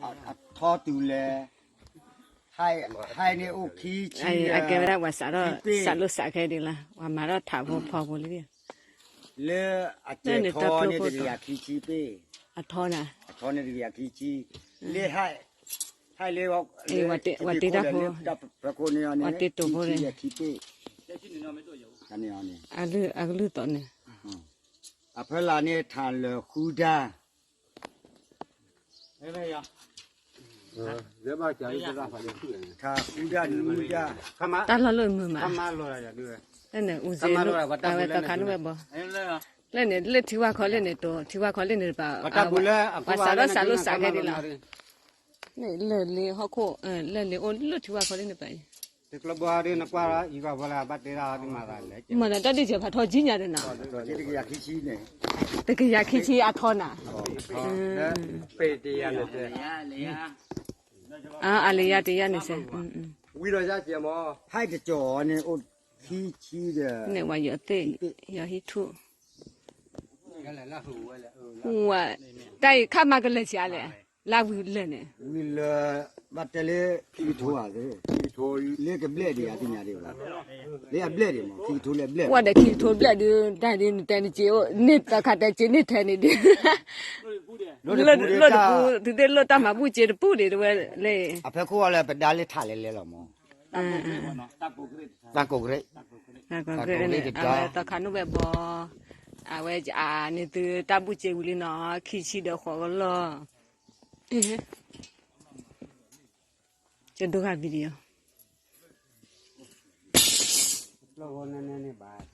အထီတုၤလဲၣ်, ဟဲန့ၣ်အိၣ်ခံဆံ, အကဲဝဲဒၣ်ပှၤစးထီၣ် စးလိာ်စးခဲဒ်လီၤ, ပှၤမၤထီၣ်ထးဖိဖီဖိလံ, လၢအကဲထီန့ၣ်တကယၤခံဆံပ့ၢ်, အထီန့ၣ်တကယၤခံဆံ, လၢ ဟဲလၢ ဝၤတ့တၢ်ဖိ, ဝၤတ့တိာ်ဖိန့ၣ်, အကလုၢ်သီန့ၣ်, အဖီလာ်န့ၣ်ထးလၢဃုဒါ တၢ်လီၢ်လၢမုာ်မး, လၢန့ၣ် အူစ့, အဝဲသီခါန့ၣ်ဝဲဘီ, လၢန့ၣ် လၢထံဝါခီလၢန့ၣ်တိၤ, ထံဝါခီလၢန့ၣ်တပၤ, ပှၤစးထီၣ်စးလိာ်စးခဲဒ်လီၤ, လၢလ့ဟီၣ်ခိၣ်, လၢလ့အိၣ်လၢထံဝါခီလၢန့ၣ်ပၤ, မၤဒီးတၢ်ဒ့ၣ်စၢၤဖးထီကံညါဒီးနီၤ, တကယၤခံဆံအထီနၤ, အလံယါတယါန့ၣ်စ့ၢ်, ဟဲတကီၤန့ၣ်အိၣ်ခံဆံဒီး, န့ၣ်ဝဲယီၤသ့ၣ်, ယီၤဟံၣ်ထူၣ်, ဝဲ, တၢ်အံၤခါမၤကလၢာ်ဆံးလဲၣ်, လၢဝံၤလၢာ်န့ၣ်, ဝံၤလၢာ်, ဘၣ်တဲလၢ ခံကထိဧါ, လၢကဘျဲၣ်ဒံးဧါသ့ၣ်ညါဒံးဘၣ်, လၢအဘျဲၣ်ဒံးမး ခံကထိလၢအဘျဲၣ်, ဝဲဒီးခံကထိဘျဲၣ်ဒုး တၢ်ဒ်နတဲနစ့, န့ၣ်တခါတဲစ့န့ၣ်ထဲန့ၣ်ဒုး, လၢတပူၤဒုး လၢတပူၤ သုသ့ၣ်လၢတၢ်မၤဘူၣ်စ့တပူၤဒံးတဝဲလဲၣ်, အဖီခိၣ်အီၤလၢပဒါလၢထးလဲၤလဲၤလီၤမး, တၢ်ကိးကရ့ၣ်, တၢ်ကိးကရ့ၣ်, အဝဲသီခါနုၢ်ဝဲဘီ, အဝဲအန့ၣ်သုတၢ်ဘူၣ်စ့ဝံၤလံနီၤ, ခံဆံဒီးဃိးကလီၢ်, ကဒိဂၤ video, နန့ၣ်ဘၣ်